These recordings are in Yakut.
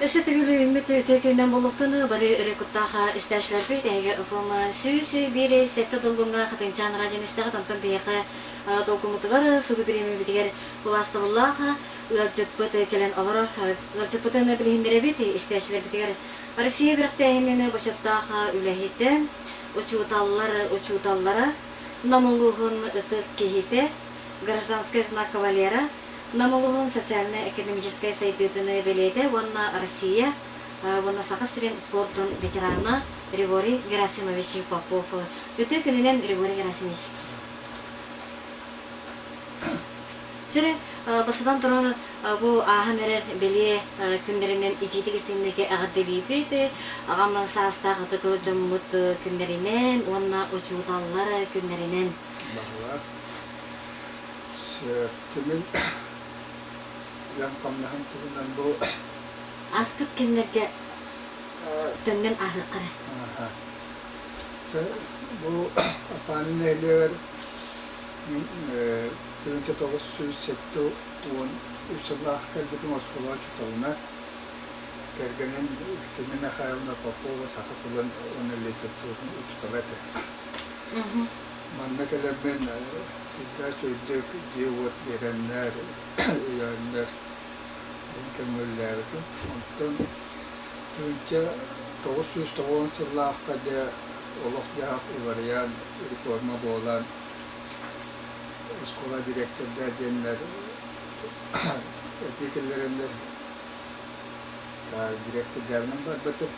Өссө төгүл үүммүт үтүө күнүнэн буолуохтун бары өрө куттаах истээччилэрбит эһиги ФМ 101,7 долгуҥҥа Хатыҥчаан радионы истэҕит, онтон биһиэхэ долгуммутугар субу бириэмэбитигэр убаастабыллаах ыалдьыппыт кэлэн олорор. Ыалдьыппытын билиһиннэрэбит истээччилэрбитигэр Россия үөрэхтээһинин бочуоттаах үлэһитэ, учууталлар учууталлара, Нам улууһун ытык киһитэ, гражданскай знак кавалера, Нам улууһун социальнай-экономическай сайдыытын бэлиэтэ уонна Россия уонна Саха сирин спордун ветерана Григорий Герасимович Попов. Үтүө күнүнэн, Григорий Герасимович! Сири бастатан туран бу ааһан эрэр бэлиэ күннэринэн итиитик истиҥник эҕэрдэлиибит. Аҕам саастаах ытык дьоммут күннэринэн уонна учууталлар күннэринэн. Баһылаах Түмүн үлэм-хамнаһым туһунан бу Ааспыт кэмнэргэ төннөн ааһыахха эрэ. Бу Аппааны нэһилиэгэр мин 1973 сыллаах кэлбитим оскуола учууталына. Кэргэним Екатерина Михайловна Попова саха тылын уонна литературатын учуутала этэ. Манна кэлэммин сүрдээх үчүгэйдик дьиэ-уот биэрэннэр, өйөөннөр уһун кэмҥэ үлэлээбитим. Онтон 1990 сыллаахха дьэ олох-дьаһах уларыйан, реформа буолан, оскуола дириэктэрдэр диэннэр этии киллэрэннэр дириэктэрдээбинэн барбытым.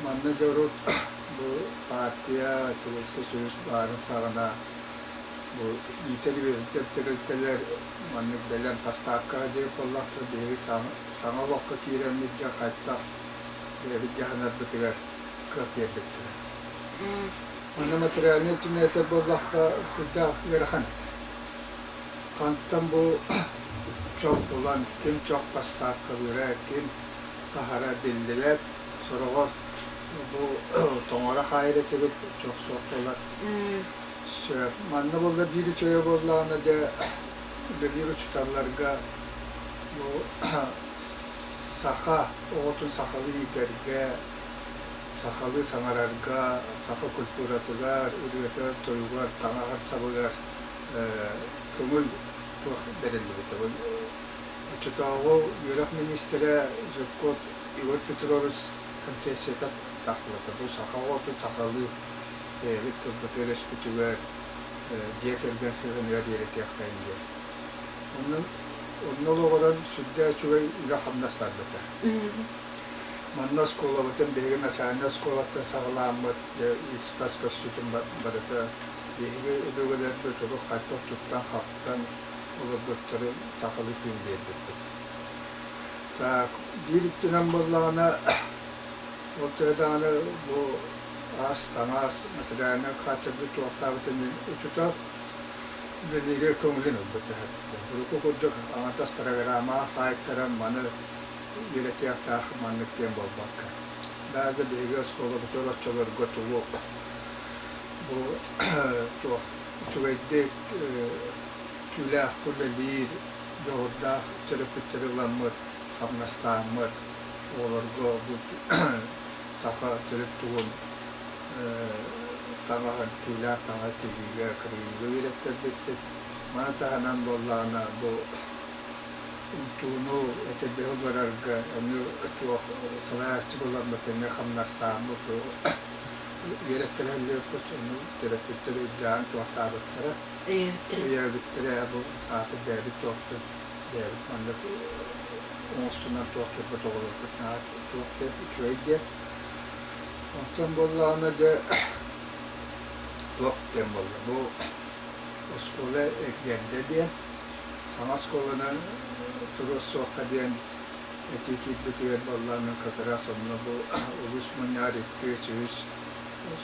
Манна дьэ урут бу партия, Советский Союз баарын саҕана бу иитэр-үөрэтэр тэрилтэлэр маннык бэлэм поставкаҕа диэри буоллахтара биһиги саҥа олоххо киирэммит дьэ хайдах бэйэбит дьаһанарбытыгар кыах биэрбиттэрэ. Манна материальнай өттүнэн этэр буоллахха сүрдээх ыарахан этэ. Хантан бу чох булан, ким чох поставкалыыра, ким таһара биллибэт. Сороҕор бу тоҥоро хаайар этибит, чох суох буолар. Сөп. Манна буолла биир үчүгэйэ буоллаҕына дьэ үлэлиир учууталларга бу саха оҕотун сахалыы иитэргэ, сахалыы саҥарарга, саха культуратыгар, ырыатыгар-тойугар, таҥаһар-сабыгар көҥүл туох бэриллибитэ. Оччотооҕу үөрэх миниистирэ Жирков Егор Петрович концепцията тахсыбыта. Бу саха оҕотун сахалыы бэйэбит тылбытыгар-өспүтүгэр, дьиэ кэргэн сыһыаныгар үөрэтиэхтээх диэн. Онон онно олоҕуран сүрдээх үчүгэй үлэ-хамнас барбыта. Манна оскуолабытын биһиги начальнай оскуолаттан саҕалааммыт, ис-тас көстүүтүн барыта биһиги өбүгэлэрбит урут хайдах туттан-хаптан олорбуттарын сахалыы тыын биэрбиппит. Так, биир өттүнэн буоллаҕына, ол төһө даҕаны бу ас-таҥас, материальнай хааччахтыы туохтаабытын иһин учуутал үлэлииргэ көҥүлүн ылбыта. Урукку курдук аҥардас программаҕа хаайтаран маны үөрэтиэхтээх маннык диэн буолбакка. Даже биһиги оскуолабытыгар оччолорго тугу бу туох үчүгэйдик түүлээх үлэлиир дьоҕурдаах төрөппүттэри ыламмыт, хамнастааммыт, оҕолорго бу саха төрүт тугун таҥаһын, түүлээх таҥаһы тигиигэ, кырыйыыга үөрэттэрбиппит. Маны таһынан буоллаҕына бу унтууну этэрбэһи уларарга эмиэ туох салайааччы буоламмыт эмиэ хамнастааммыт үөрэттэрэллэрбит, ону төрөппүттэр үрдээн туохтаабыттара. Өйөөбүттэрэ бу саатар бэйэбит туохпут, бэйэбит маннык оҥостунан туох турбут оҕолорбут наһаа туох диэн үчүгэй диэн. Онтон буоллаҕына дьэ туох диэн буолла бу оскуола эргэрдэ диэн саҥа оскуоланы туруорсуохха диэн этии киирбитигэр буоллаҕына как раз онно бу улуус мунньаҕар икки үс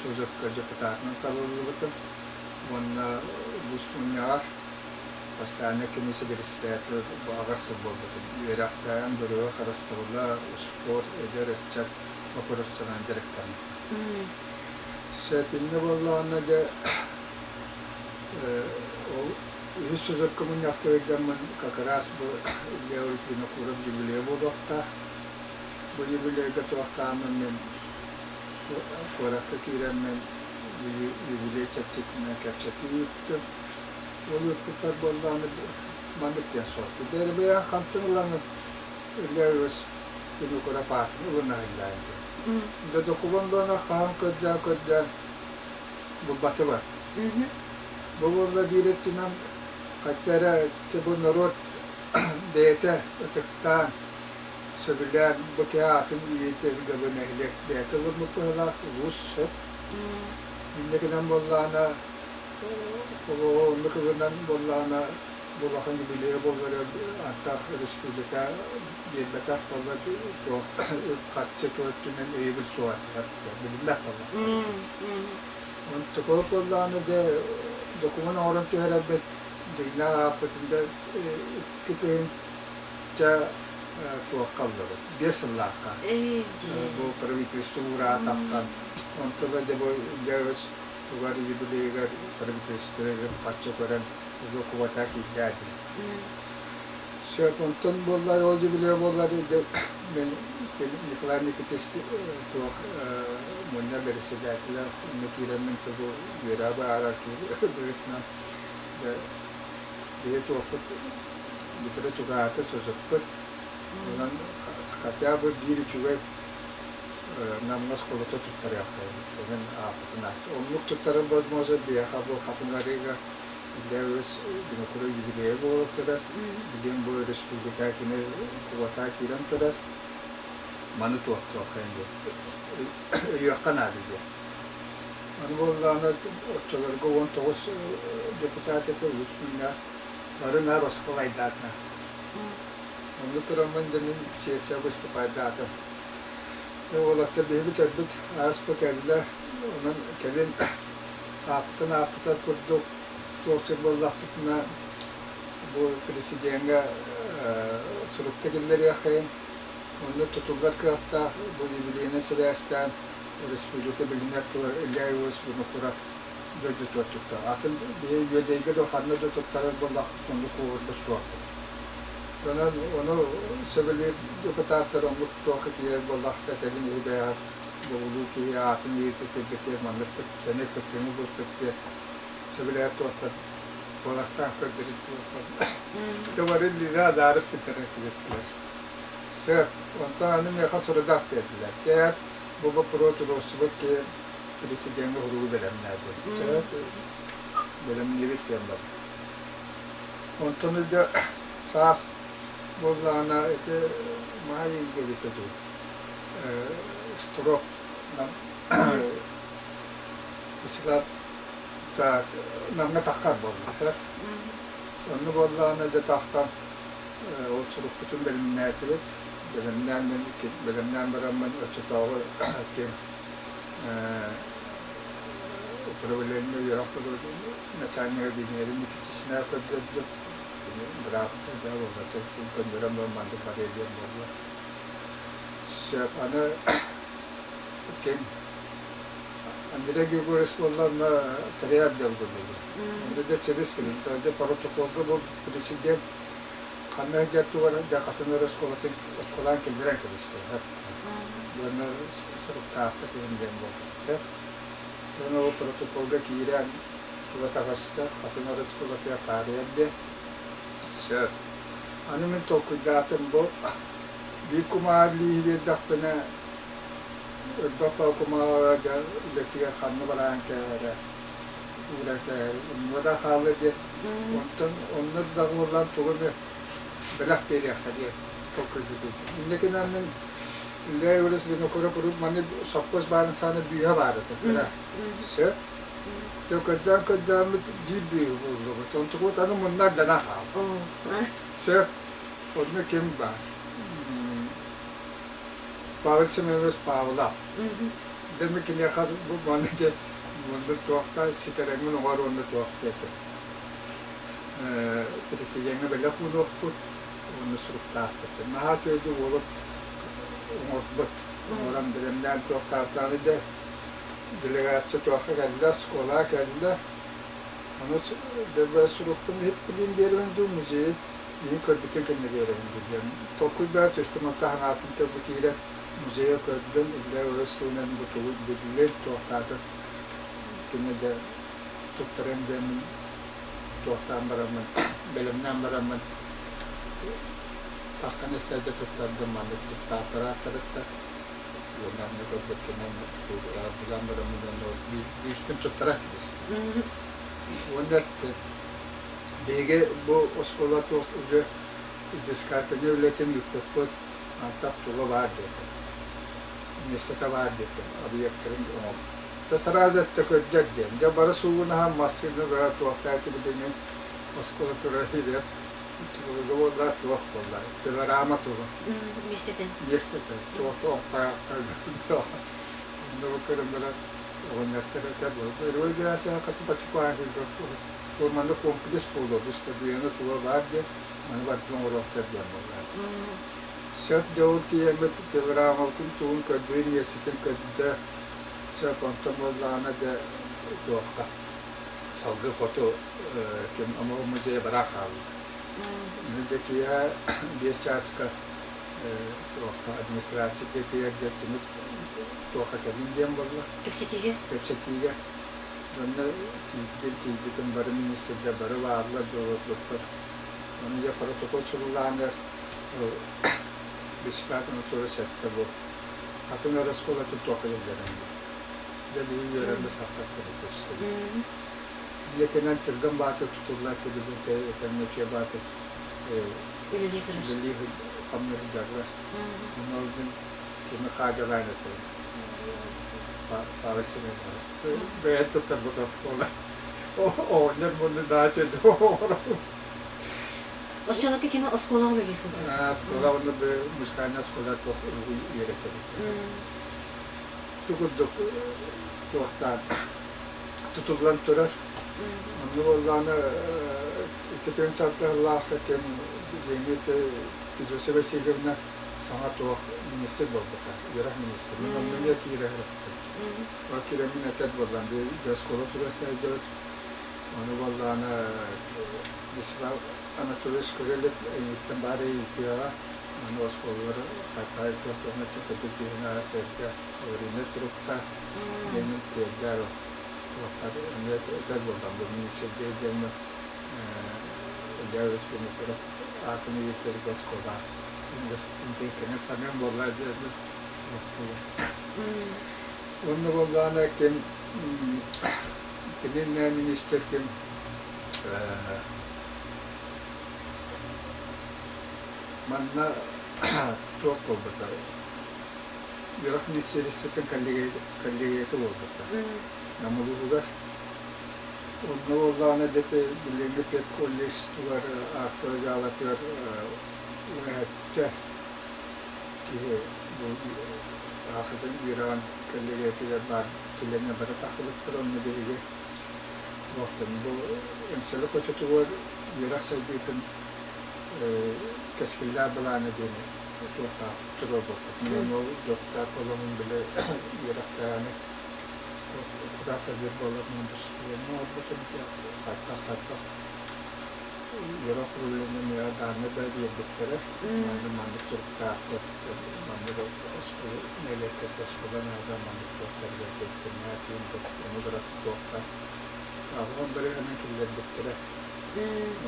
созывка депутатынан талыллыбытым уонна улуус мунньаҕар постоянно комиссия председателэ бу аҕыс сыл буолбутум. Үөрэхтээһин, доруобуйа харыстабыла, успуорт, эдэр ыччат боппуруостарынан дьарыктаммытым. Сөп инньэ буоллаҕына дьэ ол үһүс созывка мунньахтыыр дьоммун как раз бу Илья Винокуров юбилейа буолуохтаах. Бу юбилейга туохтааммын мин куоракка киирэммин юбилей чэрчитинэн кэпсэтии ыыттым. Ол ыыппыппар буоллаҕына маннык диэн суох. Бэйэ хантан ылаҥын Илья Иванович Винокуров аатын ылына иһиллээн диэн. Дьэ докумуон буолан хаһан көрдөөн-көрдөөн булбатыбат. Бу буолла биир өттүнэн хайта эрэ бу норуот бэйэтэ ытыктаан, сөбүлээн бу киһи аатын үйэтитэргэ бу нэһилиэк бэйэтэ ылыммыт быһыылаах улуус сөп. Инникинэн буоллаҕына холуоҕу оннук ылынан буоллаҕына бу улахан юбилейа буоллар аттаах республика биэрбэтэх буоллар туох үп-харчы өттүнэн өйөбүл суоҕа этэ билиммэт буолла. Онтукула буоллаҕына дьэ докумуон оҥорон түһэрэрбит дьиҥнээх ааппытын да 2000 туохха ыллыбыт 5 сыллаахха бу правительство уураатахтан онто да дьэ бу тугар юбилейыгар правительство үп-харчы көрөн улуу кубата киирдээ дии. Сөп, онтон буолла ол юбилей буолла дии мен Николай Никитич туох мунньа бэрэссэдээтэлэ онно киирэммин тугу үөрэ баарар киһи быһыытынан биһи туохпут бүтэрэ чугаһаата сосуппут. Онон хотя бы биир үчүгэй Намҥа оскуолата туттарыахтара эбит ааппытын аат. Оннук туттарар возможно биһиэхэ бу Хатыҥ Арыыга Илья Иванович Винокуров юбилейа буола турар. Билигин бу республика кини кубата киирэн турар. Маны туохтуохха диэн өйүөххэ наада диэн. Аны буоллаҕына оччолорго 19 депутат этэ үс күннээх бары наар оскуола айдаатына. Онно тураммын да мин сессия выступайдаатым. Уолаттар биһиги бүтэрбит ааспа кэллэ. Онон кэлин ааппытын ааттатар курдук туох сир буоллахпытына бу президеҥҥэ сурукта киллэриэххэйин. Онно тутуллар кыахтаах бу юбилейынан сибээстээн республика билинэр тула Илья Иванович Винокуров дойдутугар туттар. Атын биһи Үөдэйгэ да ханна да туттарар буоллахпыт оннук куоһурбут суох. Онон ону сөбүлүүр депутаттар оннук туохха киирэр буоллахха кэлин иһи бэйэҕит бу улуу киһи аатын үйэтитэрбитигэр маннык сэмэй кыттыыны ылбыппыт диэн сөбүлэһэр туохтан куоластаан көрдөрүт Товары Лина адаарыс киттэрэ киристилэр. Сөп. Онтон аны миэхэ сурудах биэрдилэр. Кээр бу боппуруо туруорсубут киһи президеҥҥэ уһуругу бэлэмнээтэ. Сөп. Бэлэмниибит диэн барда. Онтон ыйга саас буоллаҕына ити маай ыйга эбитэ дуу строк Ислам так Намҥа таххар буолла. Онно буоллаҕына дьэ тахтан ол сурукпутун бэлэмнээтибит. Бэлэмнээн бэлэмнээн бараммын оччотооҕу ким управление үөрэх начальнига Венера Никитична көрдөрдүм. Кини быраап да буолбата, көннөрөн баран маннык барыа диэн буолла. Сөп, аны ким Андрей Григорьевич буолла онно тэрийэр отделга үлэлиир. Онно дьэ чэбис кэлин, дьэ протоколга бу президент ханна сылдьар тугар дьэ хатын оскуолатын оскуолаан киллэрэн кэбистэ. Дьонно суруктаахпыт иһин диэн буолбут. Дьон ол протоколга киирэн тула таҕыста, хатын оскуолатыгар таарыйар диэн. Сөп. Аны мин толкуйдаатым бу биир кумаар лииһи биэрдэхпинэ өлбөх кумааҕыга дьэ үлэтигэр ханна бараан кээрэ уура кээр онно да хаалла диэн онтон онно да буоллан тугу эмэ бэлэх биэриэххэ диэн толкуйдуу Инникинэн мин Илья Иванович Винокуров урут маны сопхуос баарын саҕана бүүһэ баар этэ кыра. Сөп. Дьэ көрдөөн көрдөөммүт биир бүүһү буллубут. Онтукубут аны муннар дана хаалла. Сөп. Онно ким баар? Павел Семенович Павлов. Дьэ мин киниэхэ бу маны диэн мунну туохта ситэрэҥмин оҕор уонна туох диэтэ. Президеҥҥэ бэлэх уунуохпут уонна суруктаахпыт. Наһаа үчүгэйдик уолу оҥорбут. Оҥорон бэлэмнээн туохтаабытааны дьэ делегация туохха кэллэ, оскуолаҕа кэллэ. Ону дьэ сурукпун иһиппилиин биэрэбин дуу, музейы миигин көрбүтүн кэннэ биэрэбин дуу диэн толкуй бөҕө түстүм, онтон санаатын тылбы киирэн Музейы көрдөн, Илья Иванович бу тугу биллин, туохтааты кини дьэ туттаран диэммин туохтаан бараммын, бэлэмнээн бараммын таххан истэргэ туттардым, маннык туттааттара аттарыттар. Уонна онно көрбөттөнөн эҕэрдэлээн бараммын уонна бүүспүн туттара кэбистим. Уонна биһиги бу оскуола туох уже изыскательнай үлэтин ыыппыппыт, антах тула баар диэтэ. Миэстэтэ баар диэтэ, объектарын оҥор. Та сразу этте көрдөр диэн. Дьэ бары суугунаһан массыына быһа туохтаа этибитинин оскуола турар иһигэр тулуга буолла, туох буолла, пилорама тула. Миэстэтэ. Миэстэтэ. Туох туох Онно көрөн баран оҕонньоттор этэр буолла. Өрүөл дьаасыһа хаты бачукаан килгэ оскуола. Ол манна комплекс буолуо, быстабыйаны тула баар диэн, маны барытын оҥоруохтар диэн буолла. Сөп дьэ ол тиийэммит пилорамабытын тугун көрдүүр миэстэтин көрдө, сөп онтон буоллаҕына дьэ туохха салгыы хоту ким омук музейа бара хаалла. Дьэ киэһэ 5 чааска туохха администрация дьиэтигэр дьэ түмүк туохха кэлин диэн буолла. Кэпсэтиигэ? Кэпсэтиигэ. Онно тиийдим, тиийбитим бары министрдэр бары бааллар, олорбуттар. Ону дьэ протокол суруллааныгар Вячеслав Анатольевич эттэ бу Хатын эрэ оскуолатын туохха киллэрэн дьэ биһиги үөрэммит сахсас кэлэ Ийэтинэн Түргэн Баатыр тутуллар тибилин этэҥҥэ Үчүгэй Баатыр үлэлии турар. Үлэлии хамныы сылдьаллар. Онно ол мин кими хаадьалаан этим Павел Семенович. Бэйэн туттарбыт оскуола. Оҕонньор мунну даача оҕорон. Оччолорго кини оскуолаҕа үлэлии сылдьар. Оскуола онно музыкальнай оскуола туох үөрэтэбит. Ити курдук туохтаан тутуллан турар. Онно буоллаҕына икки тыһыынча кэм билиҥҥи Федосия Васильевна саҥа туох министр буолбута, үөрэх министрэ. Мин онно эмиэ киирэ сырыттым. Ол киирэн мин этэр буоллам, биир оскуола тура сылдьыбыт. Ону буоллаҕына Вячеслав Анатольевич көрө илик эйигиттэн баар ыйытыаҕа. Аны оскуолалары хатаай туох туһунан төкөтүк биһин сэргэ аварийнай турукта диэнин тиэрдээр туохтар эмиэ этэр буоллам бу министрдии диэммин Илья Винокуров аатын үйэтэргэ оскуола кэҥэс саныам буолла диэммин Уонна буоллаҕына ким кини министр ким Манна туох буолбута үөрэх министиэристибэтин коллегията буолбута Нам улууһугар. Онно буоллаҕына дьэ билиҥҥи педколледж тугар актовай залатыгар үөһэттэ киһи бу аахытын үөрэҕин коллегиятыгар баар чилиэннэр бары тахсыбыттар. Онно биһиги туохтан бу Эҥсэлэ хочотугар үөрэх сайдыытын кэскиллээх былаана диэни туохтаах туруорбуппут. Мин ол дьоттаах буоламмын били үөрэхтээҕини кураатар биир буоламмын бу оҥорбутум хаттах-хаттах үөрэх управлением миэхэ дааннай да биэрбиттэрэ. Маннык маннык туруктаахпыт, маннык оскуола нэһилиэктэргэ оскуола наада, маннык туохтарга кэлтэннээ тиийбит, ону барытын туохтаах Аҕам бырыһынан киллэрбиттэрэ.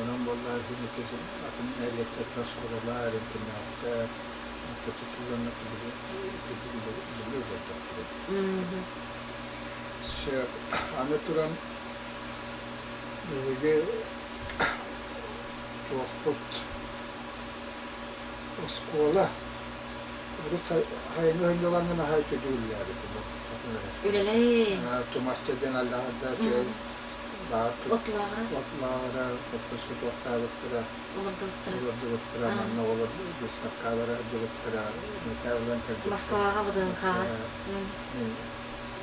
Онон буоллар ити атын нэһилиэктэргэ оскуолалар, интернаттар тутуллан үлэлии олордохторо. Сөп. Аны туран биһиги туохпут оскуола урут сайыҥҥы сынньалаҥҥын аһа үчүгэй үлэлээбитим. Үлэлээ. Тумарча диэн аллаһарда үчүгэй Отлааҕыра. Отлааҕыра хоппоску туохтаабыттара. Олордубуттара. Олордубуттара. Манна олор выставкалара сылдьыбыттара. Металл ылан кэлбиттэр. Москваҕа ВДНХ-ҕа. Мин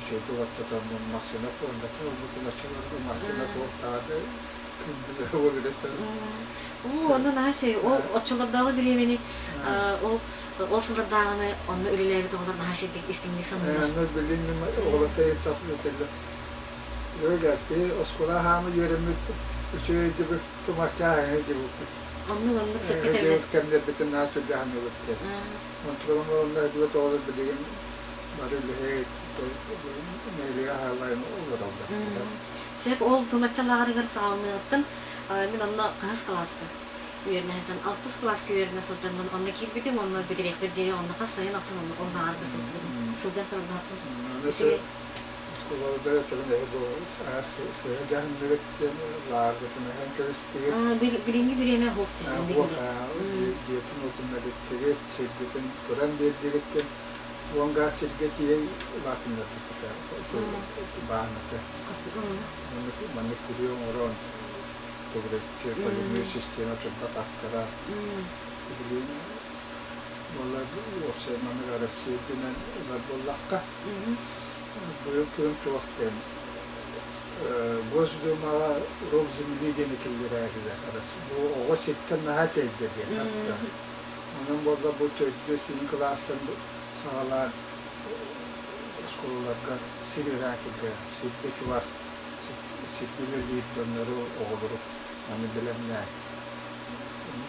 үчүгэйдик оттотоммун массыына пуондата ылбытым оччолорго массыына туохтаҕына Уу, онно наһаа үчүгэй. Ол оччолордооҕу бириэмэни ол ол сыллардааҕыны онно үлэлээбит оҕолор наһаа үчүгэйдик истиҥник саныыллар. Онно билин оҕолото тохтотоллор. Өлөөс, би оскуола хаамы үөрэммит үчүгэй дибик тумарчаа диэбиппит. Оннук оннук сөпкө этэллэр. Кэмнэрбитин наһаа сүрдээх диэн. Онтукалан буоланнар дьыбэт оҕолор билигин бары үлэһит, нэһилиэгэ аһаалайын олороллор. Сөп ол тумачча лааҕырыгар саҕаланыаҕыттан мин онно хаһыс кылааска үөрэнэ сылдьан алтыс кылааска үөрэнэ сылдьаммын онно киирбитим онно бүтүрүөхпэр диэри онно хас сайын ахсын онно ол лааҕырга сылдьыбытым сылдьан турардаахпын. Оскуолаларга этэрин эһи бу сыһа дьаһанныгыт диэн лааргытын эһэн кэбистигит. Билиҥҥи бириэмэ суох Суох дьиэтин уотун мэлиттигит, сиргитин туран биэрдигит диэн уон гаас сиргэ тиийэ улаатыннарбыппыта бааһыната. Маннык күрүө оҥорон төгүрүччү полимер система турбат аттара билигин буолла уопсай маннык Россия үрдүнэн ылар буоллахха Быйыл күһүн туох диэн Госдумаҕа урок земли диэни киллэрээһилэр. Бу оҕо сиртэн наһаа тэйдэ диэн. Онон буолла бу төрдүс синин кылаастан саҕалаан оскуолаларга сир ыраатыга, сиргэ чугас сиргэ үлэлиир дьоннору, оҕолору аны бэлэмнээн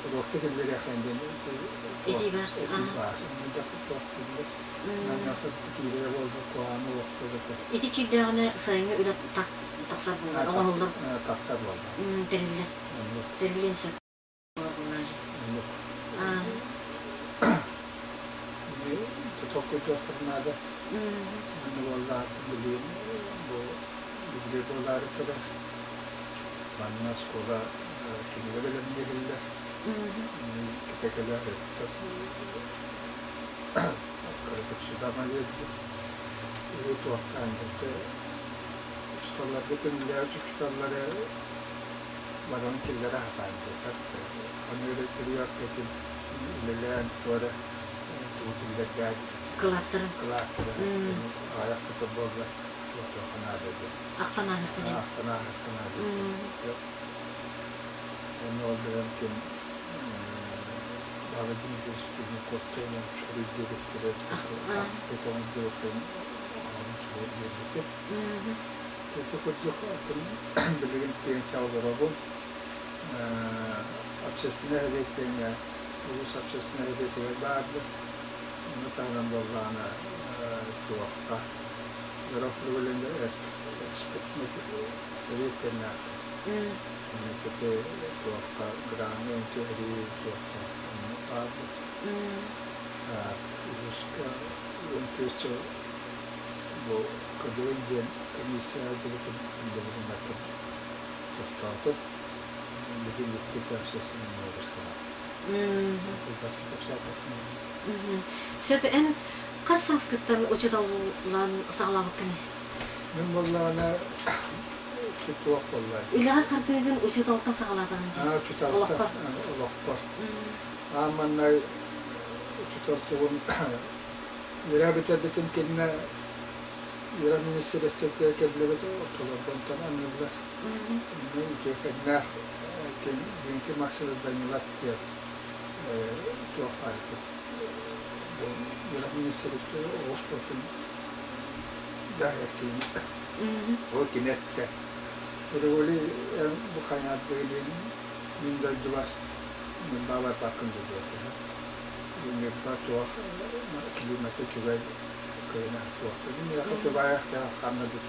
уруокта киллэриэххин диэн этии баар. Этии баар. Туох дииллэр. Ити киирдэҕинэ сайыҥҥы үлэ тахсар буолар, оҥоһуллар. Тахсар буолла. Тэриллэр. Тэриллиэн сөп буолар. Толкуйдуохтар наада. Манна буоллаат билигин бу библиотека буолаары турар. Манна оскуола кинигэ бэлэмниириллэр. Иккитэ кэлэр Кырдьык биэрдим. Иһи туохтаан дьэ учууталларга түмүллээбит учууталлары баран киллэрэ сатаан диэтэр. Ханыыр периодка үлэлээн туора тугу киллэрдээт Кылааттарын. Кылааттарын аҕыйах да буоллар туохха наада диэн. Ахтан ааһыахха диэн. Ахтан ааһыахха наада диэн. Онно ол бэйэм ким Баба Дмитриевич Пермяков-туһунан суруй диэбиттэрэ, тоҥон диэбиттэрин оҥорон суруйан биэрбитим. Ити курдук атын билигин пенсия олоробун. Общественнай сэбиэттиҥҥэ улуус общественнай сэбиэтигэр баарбын. Ону таһынан буоллаҕына туохха Европа экспертнэй сэбиэт кэннээхпин. Ити туохха граны түһэрии туохха онно баарбыт. Улууска 14 сыл бу КДН диэн комиссия дьыбытын билигин тохтоотум. Билигин бүппүт общественный нагрузкалар. Кылгастык кэпсээтэхпинэ. Сөп, эн хас сааскыттан учууталлаан саҕалаабыккыный? Мин буоллаҕына туох буолла? Үлэҕэ хардыыгын учууталтан саҕалаатаҕын дии. Учууталтан Олоххо. Олохпор. Аан маҥнай учуутал тугун үөрэх бүтэрбитим кэннэ үөрэх министиэристибэтигэр кэллибит ортолорбунтан аныыллар. Онно үтүөкэннээх Дмитрий Максимович Данилов диэн туох баар үөрэх министиэристибэтэ оҕо спордун дьаһайар киһини. Ол кини эттэ. Григорий эн бу хайаардыгын мин дойдубар Ньурба барбаккын да диэтэ. Ньурба туох климата үчүгэй кыһына туох да миэхэ тулаайах ханна да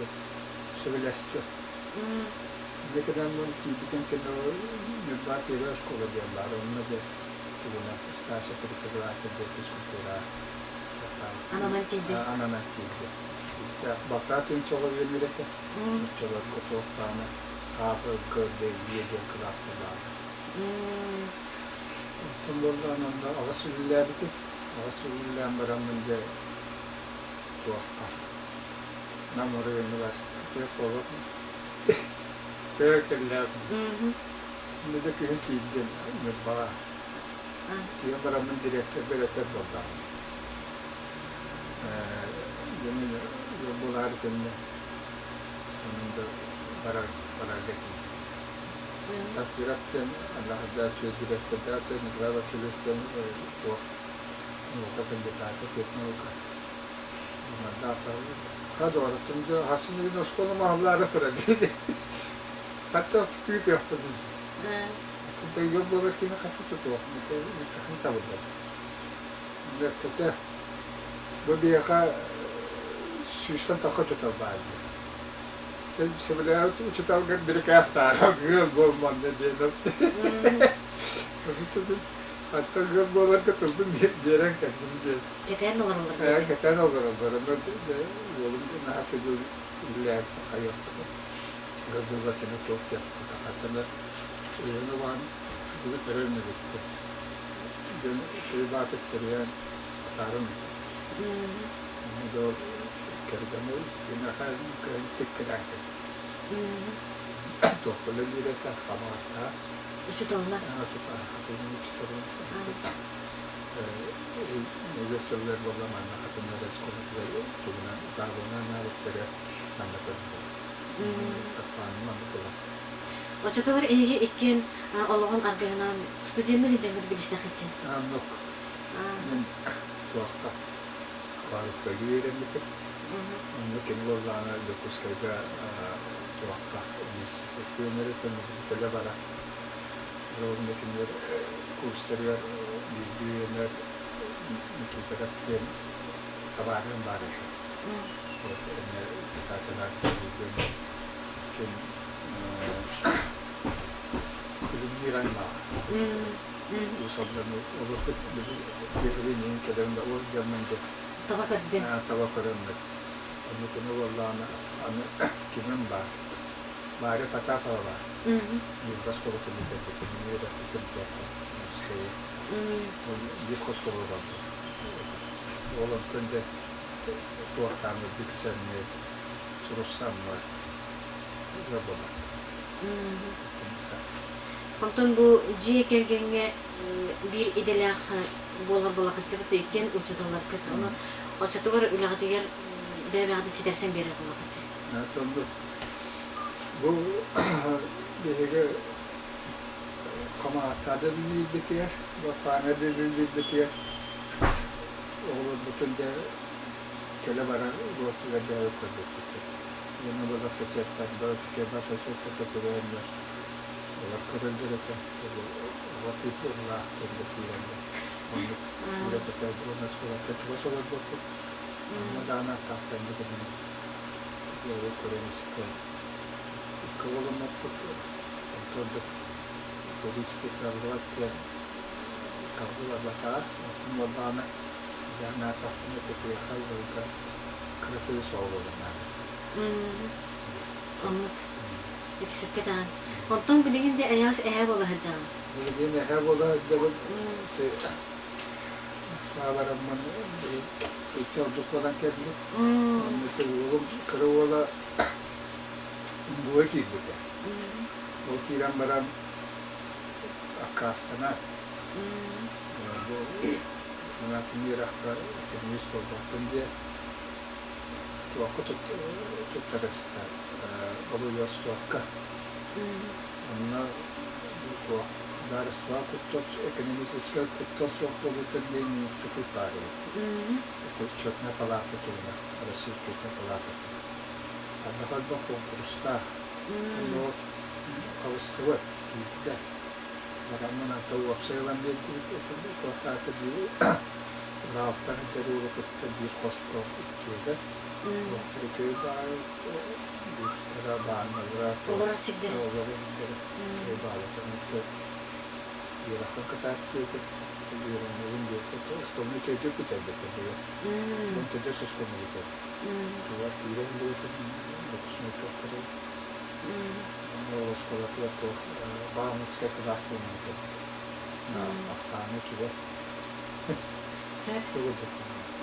сөбүлэстэ. Инникинэн мун тиийбитим кэннэ Ньурба первая школа диэн баар онно дьэ тугунан старший преподаватель диэн физкультура Ананан тиийдэ. Ананан тиийдэ. Бакаа тыынча оҕо үөрэнэр этэ. Оччолорго туох даҕаны А, Б, Г, Д, Е диэн кылаастар бааллар. Оттон буоллаҕына онно аҕыс үлэлээбитим. Аҕыс үлэлээн бараммын дьэ туохпар Нам оройуонугар күтүөт буолуом. Төһө кэллээбин. Иннэ дьэ күһүн тиийдим Ньурбаҕа. Тиийэн бараммын дириэктэрбэр этэр буоллаҕым. Дьэ мин ыал буолаары төннө онон да барар барарга тиийбит. Такырап диэн Аллаһардаах үчүгэй дириэктэрдээх Николай Васильевич диэн туох наука кандидата педнаука Хадоротун дьэ хасын игин оскуола маһаллаара турар диэри. Хатта күүтүөхпүн. Ыал буолар киһини хата тутуох, микрофон табыллар. Эппитэ, бу биһиэхэ сүүстэн тахса учуутал баар диир. Сөбүлээбит учууталгар бирикээс таара ыал буолманна диэн Оттон ыал буоларга тылбын биэрэн кэллим диэн. Кэтээн олороллор диэн. Кэтээн олороллор. Онно уолум наһаа төлүүр үлэлээн хайыахпыт. Ыал буолар кини туох диэхпит. Хаттанар Өйөн ылан сытыбыт эрэн эбиттэ диэн үчүгэй баатыр тэрийэн атааран ыыппыт. Онно да ол кэргэнэ киниэхэ кыһын тиккирээн кэлбит. Туохха үлэлиир этэ, хамаҕаттаах. Учууталына? Учууталына. Нөҥүө сыллар буолла манна хатыннар оскуолатыгар тугунан заабылынан анаабыттара манна көрдүм. Таппааным маннык буолар. Оччотугар эһиги иккиэн олоҕун аргыһынан студеннар илдьэҥҥит билистэххитин? Оннук. Мин туохха Хабаровскайга үөрэммитим. Онно кини буоллаҕына Дьокуускайга туохха университекка үөрэнэр кэлэ бара. Уонна кинилэр курстарыгар бииргэ үөрэнэр Никифоров диэн табаарыһым баар этэ. Вот эмиэ Катялаах бииргэ ким Күлүмнүүр аймаҕа. Уус Алданы олорбут биһиги кэлэн да ол дьоннон дьэ Таба көрдүн. Таба көрөммүт. Онно кини буоллаҕына аны кимим баар? Мария Потапова баар. Ньурба оскуолатын бүтэрбитим, үөрэппитим туохха Мускайы. Ол биир хоскуола барбыт. Ол онтон дьэ туохтааммыт билсэммит, суруссаммыт ыал буолар. Онтон бу дьиэ кэргэҥҥэ биир идэлээх буолар буолахыччыбыт иккиэн учууталларгыт. Ону оччотугар үлэҕитигэр бэйэ-бэйэҕитин ситэрсэн биэрэр буолахыччы. Оннук. Бу биһиги Хамаҕаттаа да үлэлиирбитигэр, Баппааҥҥа да үлэлиирбитигэр оҕолорбутун дьэ кэлэ-бара уруокпутугар бэйэбит көрбүппүт. Уонна была соседтарга, үчүгэйбэ соседтарга түбэһэннэр олор көрөллөр этэ. Оҕо тиип быһыылаах кэннэ киирэллэр. Оннук сүүрэкэтэ уонна оскуолаттан чугас олорбуппут. Онно даҕаны аттаахтанна кэлин бэйэбит көрөн истэн икки оҕоломмуппут. Онтон ордук туристик кыаллыбат диэн салгыы барбатаҕа. Онтон буоллаҕына Наатахпына тэтиэхэ ыалга кыра тыыс оҕолорун наада. Оннук. Ити даҕан. Онтон билигин дьэ эйэҕэс эһээ буола сылдьаҕын. Билигин эһээ буола сылдьабын. Москва бараммын икки ордук буолан кэллим. Онно уолум кыра уола МГУ киирбитэ. Ол киирэн баран аккаастанан Бу мунатын үөрэххэ экономист буолбаппын диэн туохха туттарыста Владивостокка. Онно туох судаарыстыба куттал экономическай куттал суох буолуута диэн институт баар эбит. Это учетная палата туһунан, Россия учетная палатата. Онно элбэх куонкурустаах. Онно хабыстыбат, киирдэ. Бараммын ата уопсай ылан биэрдибит этим туохтаата биир Уралтан Дьоруолу кытта биир хоско иккиэгэ туохтар үчүгэй баҕайы дуустара баанналара Олорор сирдэрэ. Олорор сирдэрэ үчүгэй баалатан үөрэххэ кытаат диэтим үөрэнэбин диэтэ оскуоланы үчүгэйдик бүтэрбитим быйыл он төрдүс оскуоланы бүтэрдим тугар киирэн билбитим выпускной туохтары Ол оскуолатыгар туох Бауманскай кылаас диэн бүтэрбит. Ахсаана үчүгэй. Сөп. Курдук.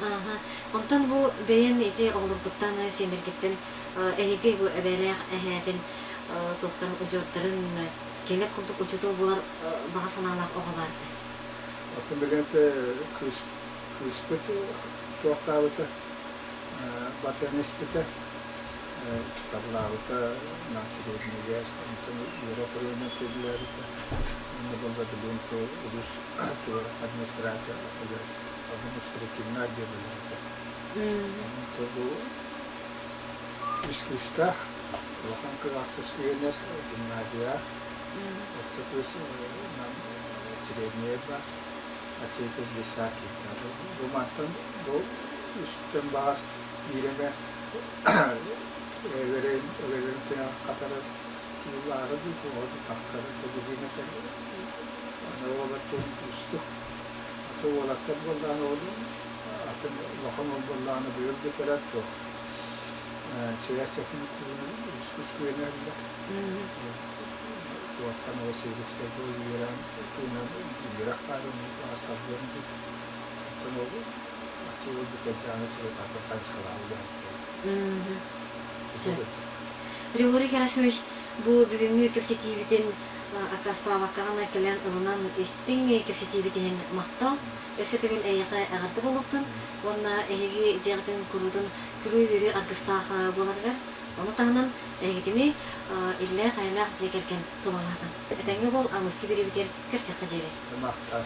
Ааһа. Онтон бу бэйэн ити оҕолоргуттан, сиэннэргиттэн эһиги бу эбээлээх эһээтин туохтарын удьуордарын кэлэр курдук учуутал буолар баҕа санаалаах оҕо баар дуо? Оттон билигин кыыс кыыспыт туохтаабыта батыан испитэ Учууталлаабыта Нам сириэдинигэр, онтон үөрэх оройуонун киирлээбитэ. Онно буолла билигин улуус туора администрация административнай отдел үлэһитэ. Онон бу үс кыыстаах, улахан кылаастас үөрэнэр гимназия. Орто кыыс средняя баар, аччыгый кыыс детсад кииртэ. Бу мантан бу үстэн баҕар биир эмэ эбэрин эбэлэрин туйаҕын хатарар киһи баара дуу, туоҕа дуу тахтара билигин этэн аны уолаттар уустук. Аты уолаттар буоллаҕына ол атын улахан уол буоллаҕына быйыл бүтэрэр туох связь техникумун үскүт күөнэ ыллар. Туохтан Новосибирскайга үөрэн туһунан үөрэх баар салгыам дии. Оттон ол аччык уол бүтэрдэҕинэ чугас атын хайысхалаах үлэһиттэр. Сөп. Григорий Герасимович, бу бүгүҥҥү кэпсэтиибитин аккаастаабаккаҕына кэлэн ылынан истиҥ кэпсэтиибит иһин махтал. Өссө төгүл эйиэхэ эҕэрдэ буолуохтун уонна эһиги дьиэҕитин куруутун күлүү-үөрүү аргыстаах буоларыгар, ону таһынан эһигитини иллээх-эйэлээх дьиэ кэргэн тулалаатын. Этэҥҥэ буол, аныгыскы бириибитигэр көрсүөххэ диэри. Махтал.